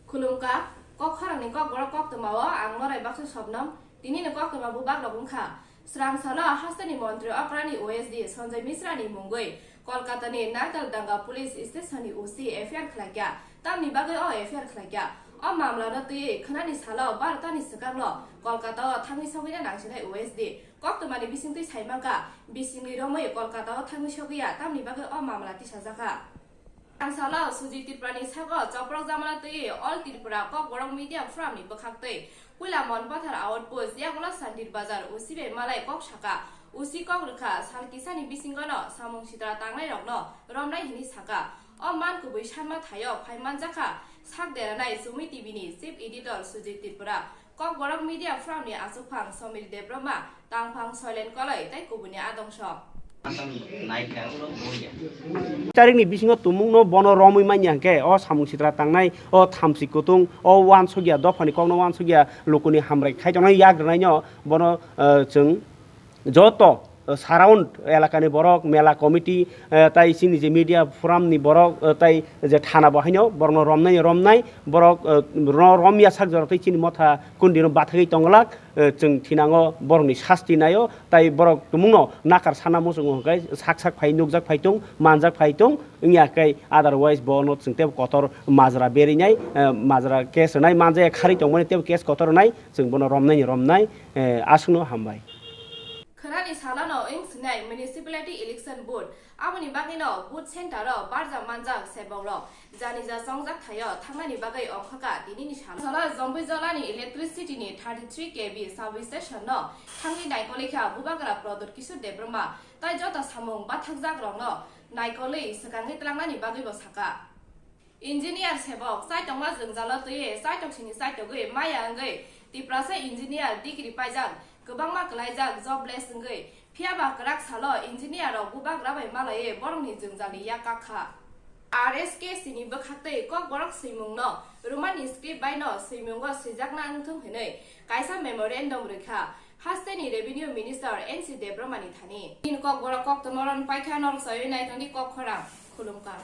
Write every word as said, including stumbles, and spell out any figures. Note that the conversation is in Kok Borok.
Khulumkha, kok khorangni kokborok koktwmao ang Norai Baksa Sobnam. Tinini koktwma bubagrok wngkha. Srang salo hasteni montri okrani O S D Sanjay Misra ni mungwi Kolkata ni Naital Danga police station ni O C F I R khlaikha. Tamni bagwi o F I R khlaikha? O mamla no twiwi khwnani salo barota ni swkangno Kolkata o thangwi sogwina nangsinai O S D. Koktwmani bisingtwi saimankha, bisingni romwi Kolkata o thangwi sogwiya, tamni bagwi o mamla tisajakha. Tangsalo Sujit Tripura ni sago choprok jamana twi All Tripura Kokborok Media Forum ni bwkhaktwi Puila Monpathar Outpost yagulo Sandir Bazar O C bai malai kok saka. O C kok rwkha, sal kisani bisingono samung sitra tangnai rokno romnai hwnwi saka. O man kubui sanma thaio phai manjakha sak deranai Sumi T V ni Chief Editor Sujit Tripura. Kokborok Media Forum ni achukphang Somir Debbarma, tangphang Soilen Koloi tei kubuni adong sok. Tarikni bisingo tumungno bono romwi manya hwnkhe o samung sitra tangnai o thamchi kutung o uansukya dophani kokno uansukya lukuni hamrai khai tongnai yak rwnaino bono, eh, chwng joto, eh, surround elakani borok, mela committee, eh, tai chini je media forum ni borok, eh, tai je thana bo haino borokno romnai romnai borok, eh, ro-, romya sak jora tei chini motha kundino bathagwi tonglak, eh, chwng thinango borokni sasti naio, tai borok tumungno nakar sana muchungo hwnkhe sak sak phai nukjak phai tung, manjak phai tung, wngya khe otherwise bono chwng tei kotor majra berinai, eh, majra case rwnai manjaya kharwi tongmani tei case kotor rwnai, chwng bono romnai romnai, eh, aswkno hambai. Khwnani salano wng swnai municipality election vote, aboni bagwino vote center-o barja manjak sebakrok janija chongjak thaio thangnani bagwi ongkhorkha tinini salo. Salo Jombui jolani electricity ni thirty three K V substation no thangwi naikoloikha bubagra Pradyot Kishore Debbarma, tai joto samung bathakjakrokno naikolwi swkangwi tlangnani bagwibo sakha. Engineer sebok chaitokma jwngjalo twiwi chaitok sini chaitogwi maya wngwi Tiprasa engineer degree paijak, kwbangma kwlaijak jobless wngwi. Phiyaba kwrak salo engineer rok bubagra bai malaiwi borokni jwngjalni yak kakha. R S K C ni bwkhaktwi kokborok swimungno Roman script baino swimungo swijakna wngthung hwnwi kaisa memorandum rwkha. Hasteni Revenue Minister N C Debbarma ni thani. Nini kokborok koktwma ron paikha norok sawi naithangdi kok khorang. Khulumkha.